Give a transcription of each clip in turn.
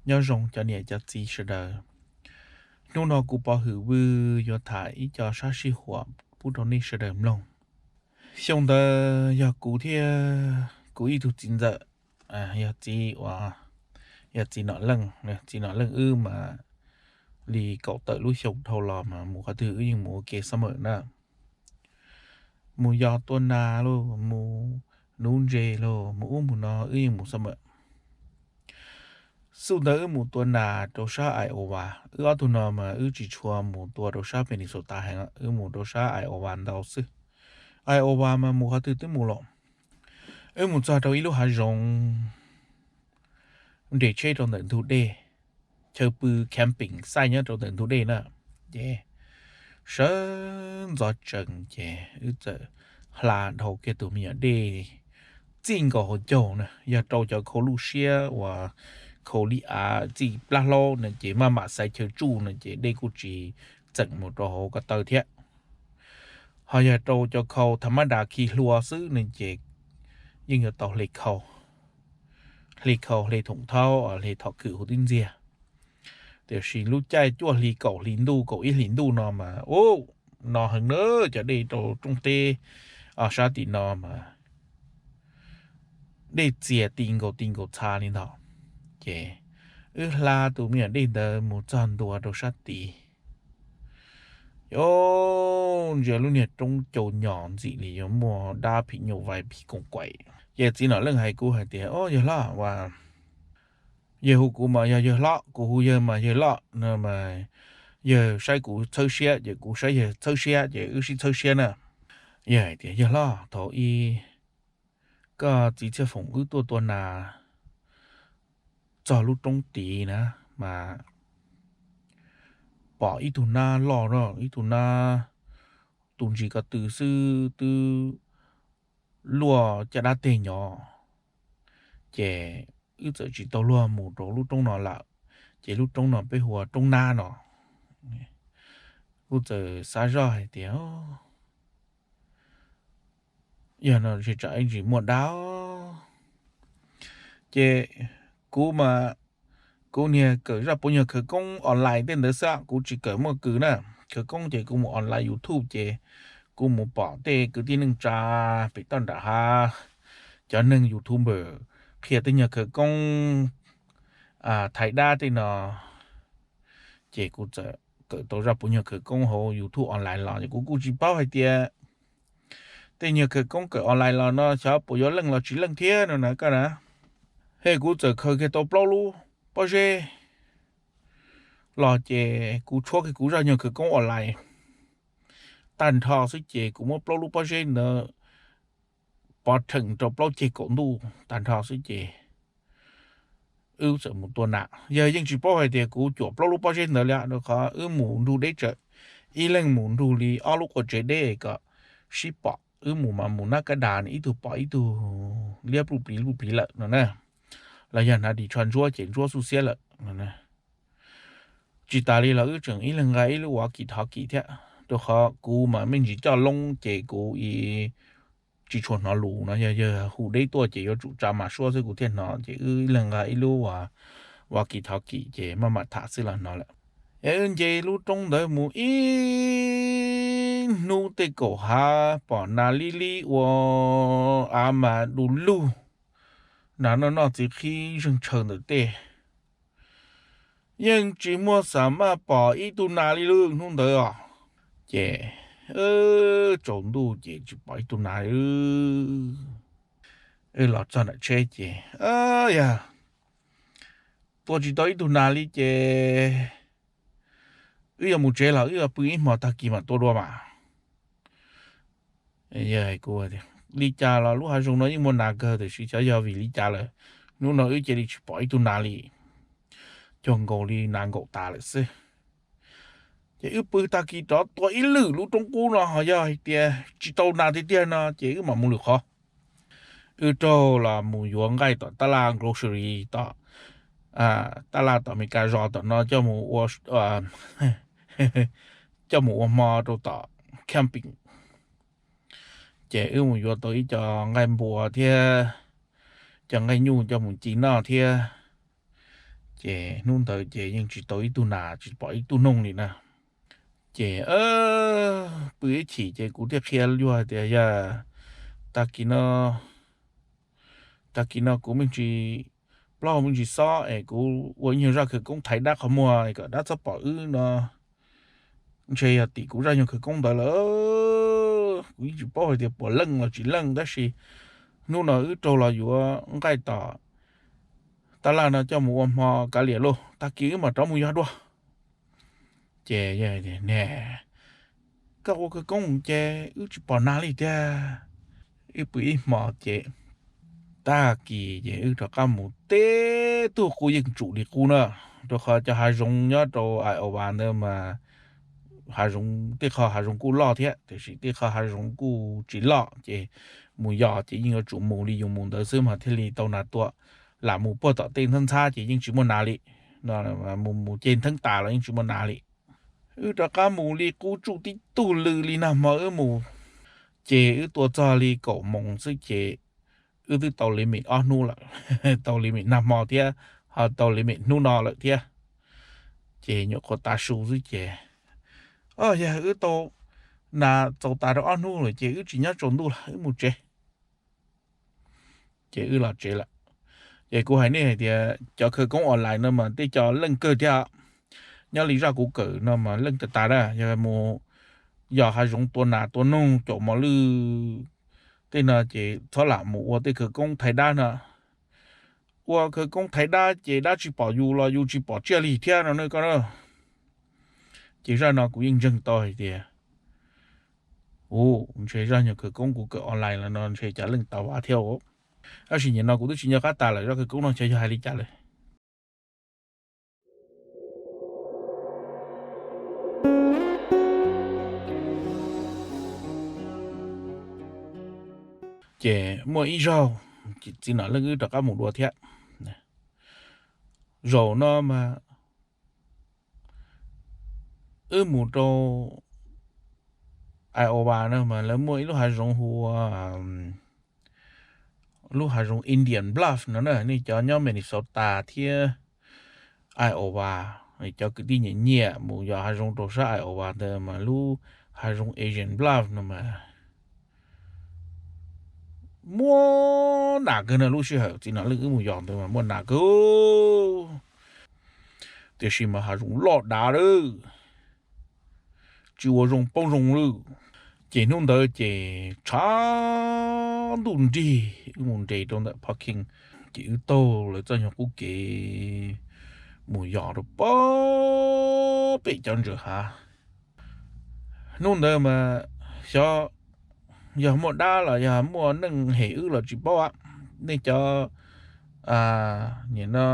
Nyob zoo cov niam cov txiv sawv daws. Hnub no kuv Pov Hwm Vwj yuav tham ib co sab sij huam pub rau nej sawv daws mloog. Xyoo ntawd yog kuv thiab kuv ib tug txiv ntxawm, yog txiv uas, yog txiv Nom Leej, txiv Nom Leej wb mas li kaum tawm lub xyoo dhau los mas mus qhov twg wb yeej mus ua ke xab mawm na. Mus yos tua nas los mus nuv ntses los mus ub mus no wb yeej mus xab mawm. Xub ntawd wb mus tua nas rau sab Iowa, wb ob tug no mas wb tsis tshua mus tua rau sab Minnesota heev, wb mus rau sab Iowa ntau xwb. Iowa mas mus qhov twg twb mus los. Wb mus txog rau ib lub hav zoov nres tsheb rau ntawm ntug dej, chaw pw camping site nyob rau ntawm ntug dej na. Ces sawv ntxov tsees ces wb txawm hla dhau kiag tus me nyuam dej txij nkaus hauv caug na, yog rau cov khau luj siab uas khau li av txij plab hlaub no ces maj mam xaiv chaw tsuj no ces dej kuj tsis txeem mus rau hauv ko taw thiab. Ho yog rau cov khau tha mab das khi hlua xwb no ces yeej yuav tau hle khau, hle khau hle thoom thaub hle thom khwm huv tib ntxiag. Tiam sis lub caij cuaj hli kaum hli ntuj kaum ib hlis ntuj no mas u, no heev na, cov dej rau roob teb sab tim no mas dej txias ti nkaus ti nkaus txha li ntawd. Ces wb hla tus me nyuam dej ntawd mus txog ntua rau sab tid, o, ntsia lub niag roob cau nyos ntxim li yuav muaj dab phim nyuj vais phim koos kaim. Ces txiv Nom Leej hais kuv hais tias, o, yawg hlob, yawg hu kuv mas yog yawg hlob, kuv hu yawg mas yawg loj no mas, yawg saib kuv txhawb siab ces kuv saib yawg txhawb siab ces wb sib txhawb siab na. Yawg hais tias, yawg hlob, thaum ub koj txiv Txhiaj Foom wb tuaj tua nas txog lub roob tid na mas pom ib tug nab loj, ib tug nab tus ntsis ko tw xwb twb luaj caj dab teg nyob. Ces wb txawm tsis tau luag mus rau lub roob no lawm, ces lub roob no peb hu ua Roob Nab no. Kuv txawm xav zoj hais tias, yog no tsam ib ntsis muaj dab. Ces kuv mas, kuv niag kawm zaj puav nyuag khawv koob online tej ntawd xwb, kuv tsis kawm muaj kws na. Khawv koob ces kuv mus online YouTube ces kuv mus pom tej kwv tij neej tsa pem toj nram hav, cov neeg YouTuber qhia tej nyuag khawv koob thaiv dab tej no, ces kuv txawm kawm tau zaj puav nyuag khawv koob hauv YouTube online los es kuv kuj tsis paub hais tias tej nyuag khawv koob kawm online los no xyov puas yuav leej los tsis leej thiab no na koj na. Ces kuv txawm khaws kiag tau plaub lub pob zeb los ces kuv tshuab kiag kuv zaj nyuag khawv koob online tag nrho xwb ces kuv muab plaub lub pob zeb ntawd pov rheem rau plaub ceg kaum ntuj tag nrho xwb ces wb txawm mus tua nas. Yawg yeej tsis paub hais tias kuv cuam plaub lub pob zeb ntawd li, rau qhov wb mus nrug deb tsawv, ib leeg mus nrug li ob lub quas tsev deb kom sib pom. Wb mus mas mus nab kab das, ib tug pom ib tug liab pluj pliv pluj pliv lawm no na, los yog hnav ris tsho ntsuab ces ntsuab xub xiab lawm. Tsis tas li los wb tseem ib leeg nqa ib lub walkie-talkie thiab, rau qhov kuv mas me ntsis coj loob ces kuv tsis tshua hnov lus no, yog yawg hu deb tuaj ces yuav tsum tsa mas suab xwb kuv thiaj hnov, ces wb ib leeg nqa ib lub walkie-talkie ces maj mam tham xwb los hnov lawm. Es wb nce lub roob ntawd mus ib hnub tej kaum hav pom nas li li ua av mas du lug, nas noj noj txiv qhib zeeg tshaw ntawm tej. Yeej tsis muaj xam maj pom ib tug nas li lub hnub ntawd os. Ces tsaus ntuj ces tsis pom ib tug nas li. Wb los txog nram tsheb ces, yog tua tsis tau ib tug nas li ces wb yuav mus tsev los wb yuav pw ib hmos tag kis mam tua dua mas. Yawg hais kuv tias, li cas los lub hav zoov no yeej muaj nas kawg, tiam sis xyov yog vim li cas lawm, hnub no wb cia li tsis pom ib tug nas li, cuag nkaus li nas nkaum tas lawm xwb. Ces wb pw tag kis rov tua ib lwm lub roob qub no, ho yog hais tias tsis tau nas tiag tiag no ces wb mam mus lwm qhov. Wb raug los mus yuav nqaij tom tab laj grocery tom, tab laj tom Amelikas zos tom no coj mus ua, coj mus ua hmo rau tom camping. Ces wb mus yuav tau ib co nqaij npua thiab cov nqaij nyuj coj mus ci noj thiab. Ces hnub ntawd ces yeej tsis tau ib tug nas tsis pom ib tug noog li na. Ces pw ib chim ces kuv thiaj qhia luag tias yog tag kis no, tag kis no kuv me ntsis plaub me ntsis xob es kuv ua ib nyuag zaj khawv koob thaiv dab qhov muag kom dab txhob pom wb no, ntshe yog tim kuv zaj nyuag khawv koob ntawd lawm. Kuv yeej tsis paub hais tias puas leej los tsis leej tab sis hnub no wb raug los yuav nqaij tom taj laj no coj mus ua hmo kav liam lauj, tag kis wb mam rov mus yog dua. Ces, ne, koj ua khawv koob ces wb tsis pom nas li tiag. Wb pw ib hmo ces tag kis ces wb rov qab mus teb tug qub yeej tsum li qub na, rau qhov cov hav zoov nyob rau Iowa ntawd mas hav zoov, tej qho hav zoov kuj loj thiab tiam sis tej qho hav zoov kuj tsis loj ces mus yos ces yeej yuav tsum mus li yus mus ntawd xwb mas thiaj li tau nas tua. Lam mus puag tom tej ntxhab ntxhab ces yeej tsis muaj nas li, mus mus ceg ntheeb tas los yeej tsis muaj nas li. Wb rov qab mus li qub tsuj tib tug lw li nag hmo wb mus, ces wb tua txog li kaum moos xwb ces wb twb tau limit ob hnub lawm, tau limit nag hmo thiab ho tau limit hnub no lawm thiab. Ces nyuam qhuav tav su xwb ces, o, yog wb tau nas txaus tas rau ob hnub lawm ces wb tsis nyob tsaus ntuj lawm, wb mus tsev. Ces wb los tsev lawm. Ces kuv hais nej hais tias cov khawv koob online no mas tej co leej kawg thiab. Nyob li zaj kuv kawm no mas leej tag tas na, yog mus yos hav zoov tua nas tua noog caum mos lwj tej no ces txhob lam mus ua tej khawv koob thaiv dab no. Ua khawv koob thaiv dab ces dab tsis pom yus los yus tsis pom tsiaj li thiab no ne koj. Ces zaj no kuv yeej ntseeg tau hais tias, u, ntshe zaj nyuag khawv koob kuv kawm online los no ntshe cas leej tau vas thiab. Tab sis nim no kuv twb tsis nco qab tas lawm zaj khawv koob no xyov yog hais li cas lawm. Ces muaj ib zaug, txiv Nom Leej wb rov qab mus dua thiab. Zaum no mas wb mus rau Iowa no mas lawv muaj ib lub hav zoov hu ua lub hav zoov Indian Bluff no na, nej cov nyob Minnesota thiab Iowa, cov kwv tij nyiam nyiam mus yos hav zoov rau sab Iowa ntawd mas lub hav zoov Indian Bluff no mas muaj nas kawg no. Lub sij hawm txiv Nom Leej wb mus yos ntawd mas muaj nas kawg, tiam sis mas hav zoov loj dav lawm, tsis ua zoo poob zoo lawm. Ces hnub ntawd ces tshav ntuj nrig, wb mus nres rau ntawm parking, ces wb taug lawv txoj nyuag qub kev mus yos rau pem cov ntsaws hav. Hnub ntawd mas xyov yog muaj dab los yog muaj neeg hem wb los tsis paub. Nej cov, nim no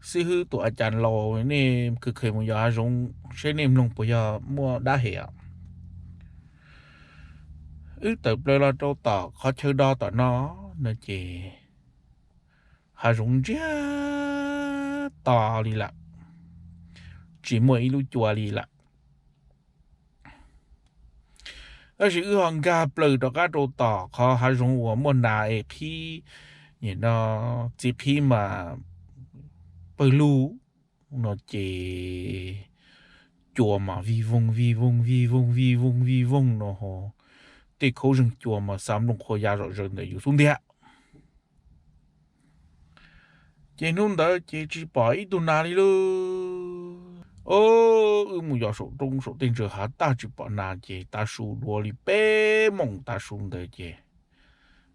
xib hwb tus a cas laus nej kheev kheev mus yos hav zoov seb nej mloog puas yog muaj dab hem os. Wb tawm plaws los rau tom qhov chaw do tom no, no ces hav zoov ntsiag to li lawm, tsis muaj ib lub cua li lawm. Tab sis wb ho nkag plaws rov qab rau tom qhov hav zoov uas muaj nas es qhib, nim no txiv qhib mas pawg lug no ces cua mas vij voog vij voog vij voog vij voog vij voog no, tej khaub zeeg cua mas xa nplooj qhuav ya zom zaws ntawm yus xub ntiag. Ces hnub ntawd ces tsis pom ib tug nas li lauj. O, wb mus yos saum roob saum tej ntsaws hav tag tsis pom nas ces tav su dua li peb moos tav su ntawd ces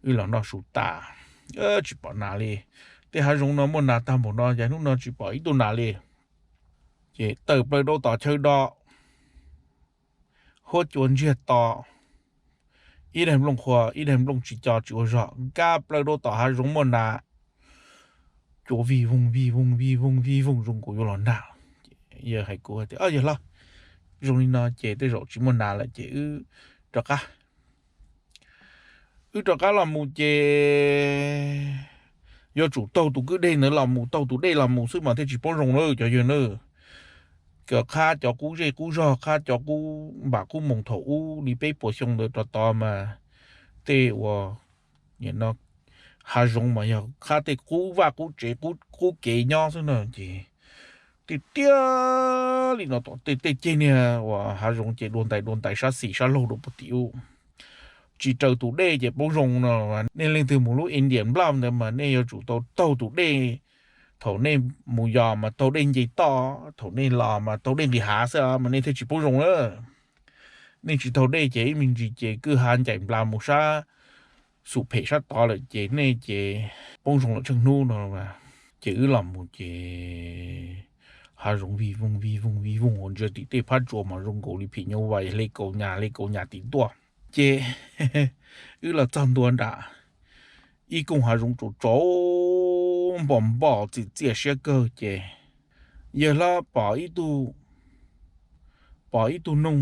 wb los noj su tas, tsis pom nas li. Tej hav zoov no muaj nas tag npaum no ces hnub no tsis pom ib tug nas li. Ces tawm plaws rau tom chaw do, huab cua ntsiag to, ib daig nplooj qhuav ib daig nplooj tsis co tsis ua zog, nkag plaws rau tom hav zoov muaj nas, cua vij voog vij voog vij voog vij voog zoo nkaus yuav los nag. Yawg hais kuv tias, yawg hlob, zoo li no ces tej zaum tsis muaj nas lawm ces wb rov qab. Wb rov qab los mus ces yuav tsum taug tus kwj dej ntawd los mus, taug tus dej los mus xwb mas thiaj tsis poob zoo lawm cov yawg na. Cov qhab cov qub zej qub zog, qhab cov qub npam qub moos thaum ub li peb puas xyoo ntawd rov tod mas tej uas hav zoov mas yog qhab tej qub vaj qub tsev qub qub kev nyob xwb na ces tiag tiag li no tom tej ceg niag uas hav zoov ces dua ntais dua ntais sab xis sab laug rau puag tim ub. Tsis raws tus dej ces poob zoo no. Nej leej twg mus lub Indian Bluff ntawd mas nej yuav tsum tau taug tus dej. Thaum nej mus yos mas taug dej nce toj, thaum nej los mas taug dej nqis hav xwb mas nej thiaj tsis poob zoo lawm. Nej tsis taug dej ces ib me ntsis ces kwj ha ncaim nplas mus sab xum phem sab tod lawm ces nej ces poob zoo lawm tsheej hnub no. Ces wb los mus ces hav zoov vij voog vij voog vij voog ua ntsia tim tej phab tsua mas zoo nkaus li phim nyuj vais hle kaus nyas hle kaus nyas tim tuaj. Ces wb los txog ntua nram ib koog hav zoov tsaus tsaus npom npom txias txias siab kawg ces yawg hlob pom ib tug pom ib tug noog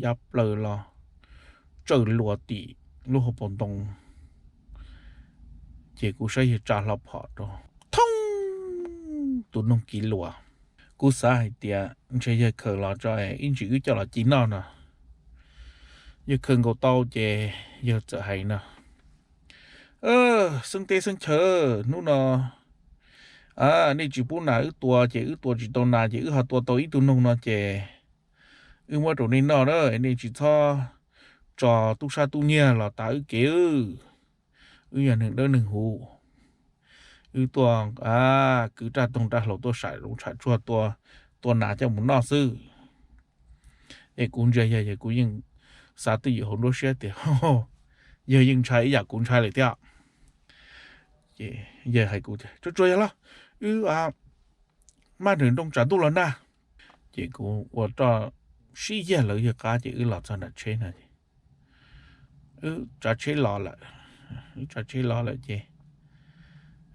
ya plaws los tsawm luas tim lub hauv paus ntoo. Ces kuv saib yawg tsa hlo phom rau thoob, tus noog kiv luas. Kuv xav hais tias ntshe yawg khaws los tso ib ntsis wb coj los ci noj no. Yawg khaws nkaus tau ces yawg txawm hais no, Xeeb teb xeeb chaw, hnub no nej tsis pub nas wb tua ces wb tua tsis tau nas ces wb ho tua tau ib tug noog no ces wb muab rau nej noj na, nej tsis txhob tso tub sab tub nyiag los tav wb kev. Wb yog neeg dawb neeg huv, wb tuaj kwv raj toog raj hlau tuaj sam zoov tsham tsuag tua nas coj mus noj xwb. Es kuv ntsia yawg, yawg kuv yeej xav twj ywm hauv nruab siab tias yawg yeej ntshai ib yam kuv ntshai lawm thiab. Ces yawg hais kuv tias, Tsuag tsuag yawg hlob, wb maj nrawm nrooj tsam ntuj los nag. Ces kuv ua roj sib yag lawv yawg qab ces wb los txog nram tsheb no. Wb tsav tsheb los lawm, wb tsav tsheb los lawm ces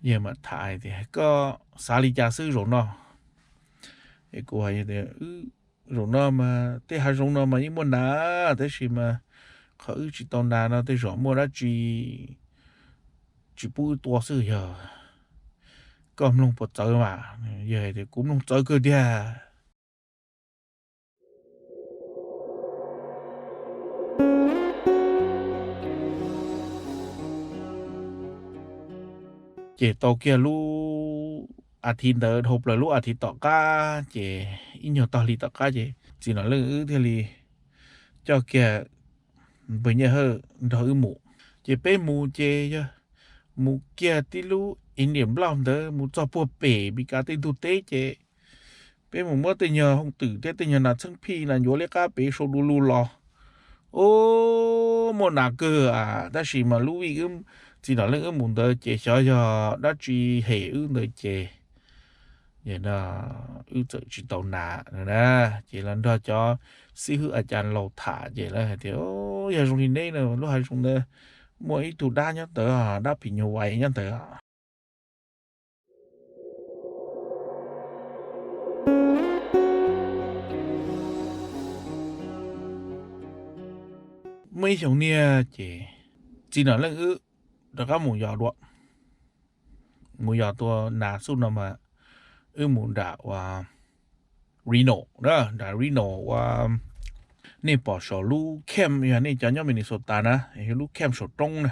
yawg mam tham hais tias, Koj xav li cas xwb zaum no? Es kuv hais tias, Zaum no mas tej hav zoov no mas yeej muaj nas, tab sis mas qhov wb tsis tau nas no tej zaum muaj dab tsi tsis pub wb tua xwb yog. Koj mloog puas txawv mas? Yawg hais tias, Kuv mloog txawv kawg tiag. Ces tau kiag lub as thiv ntawd dhau plaws lub as thiv tom qab ces ib nyuag tog hli tom qab ces txiv nom leej wb thiaj li coj kiag npawg Nyiaj Hawj nrog wb mus. Ces peb mus ces yog mus kiag tib lub Indian Bluff ntawd mus txog puag pem Mes Kas tej ntug teb ces peb mus muab tej nyuag hooj twm thiab tej nyuag nas txheeb phij nas ncuav liab qab pem sau du lug los. Ub, muaj nas kawg a, tab sis mas lub vij txiv nom leej wb mus ntawd ces xyov yog dab tsi hem wb ntawd ces wb txawm tsis tau nas na. Ces los nrog cov xib hwb a cas laus tham ces lawv hais tias, Yog zoo li neb na, lub hav zoov ntawd muaj ib tug dab nyob ntawd, dab phim nyuj vais nyob ntawd. Muaj ib xyoo niag ces txiv nom leej wb rov qab mus yos dua, mus yos tua nas xub no mas wb mus nram ua Reno, nram Reno ua, nej pom saum lub camp yog nej cov nyob Minnesota na, yog lub camp saum roob na,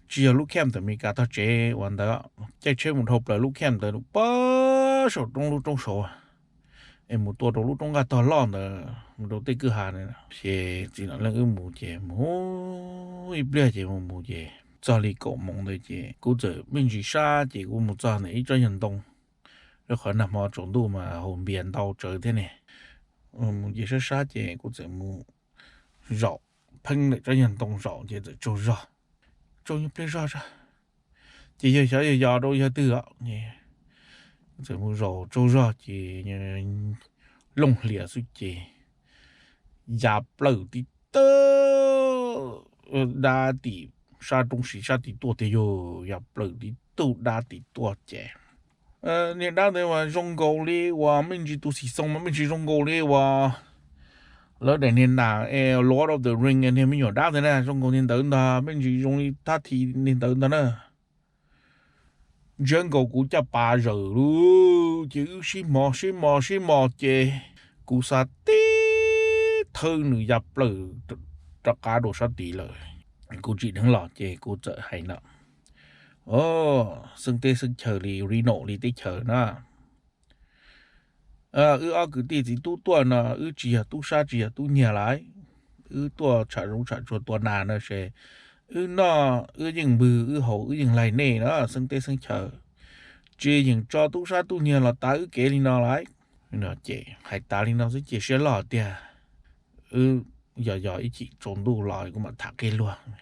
tsis yog lub camp tam Mes Kas tog tsev uas ntawd, caij tsheb mus dhau plaws lub camp ntawd pag saum roob lub roob saud es mus tua rau lub roob nqaj tog loj ntawd mus rau tej kwj ha. Ces txiv nom leej wb mus ces mus ib pliag ces mus mus ces txog li kaum moos ntawd ces kuv txawm me ntsis sab ces kuv mus txog ntawm ib tsob nyuag ntoo, rau qhov nag hmo tsaus ntuj mas haus npias ntau tsawv thiab ne. Mus ces sab sab ces kuv txawm mus zaum pheeb ntawm tsob nyuag ntoo zaum ces txawm tsaug zog, tsaug nyuag pliag zog tso, ces yawg xyov yawg yos rau yawg twg os. Txawm mus zaum tsaug zog ces looj hlias xwb ces ya plaws tib tug dab tim sab roob siv sab tim tuaj tiag, yog ya plaws tib tug dab tim tuaj ces niag dab ntawd mas zoo nkaus li uas me ntsis tus xim xoo mas me ntsis zoo nkaus li uas lawv daim niag nas Lord of the Ring niag me nyuam dab ntawd na, zoo nkaus niag ntawd ntag, me ntsis zoo li thab thi niag ntawd ntag na. Ntsia nkaus kuv caj pas zawm lawm ces wb sib mos sib mos sib mos ces kuv xa tib thawb nws ya plaws rov qab dua sab tid lawm. Kuv tsim dheev los ces kuv txawm hais no, Xeeb teb xeeb chaw li Reno li teb chaws na. Wb ob kwv tij txiv tub tuaj no wb tsis yog tub sab tsis yog tub nyiag lawm. Wb tuaj tsham zoov tsham tsuag tua nas no ces wb noj wb yeej npwg wb haus wb yeej laig nej na xeeb teb xeeb chaw. Tsis yeem tso tub sab tub nyiag los tav wb kev li no lawm. Ces hais tas li no xwb ces siab loj tiag. Wb yog yog ib chim tsaus ntuj los kuv mam tham qhia luag.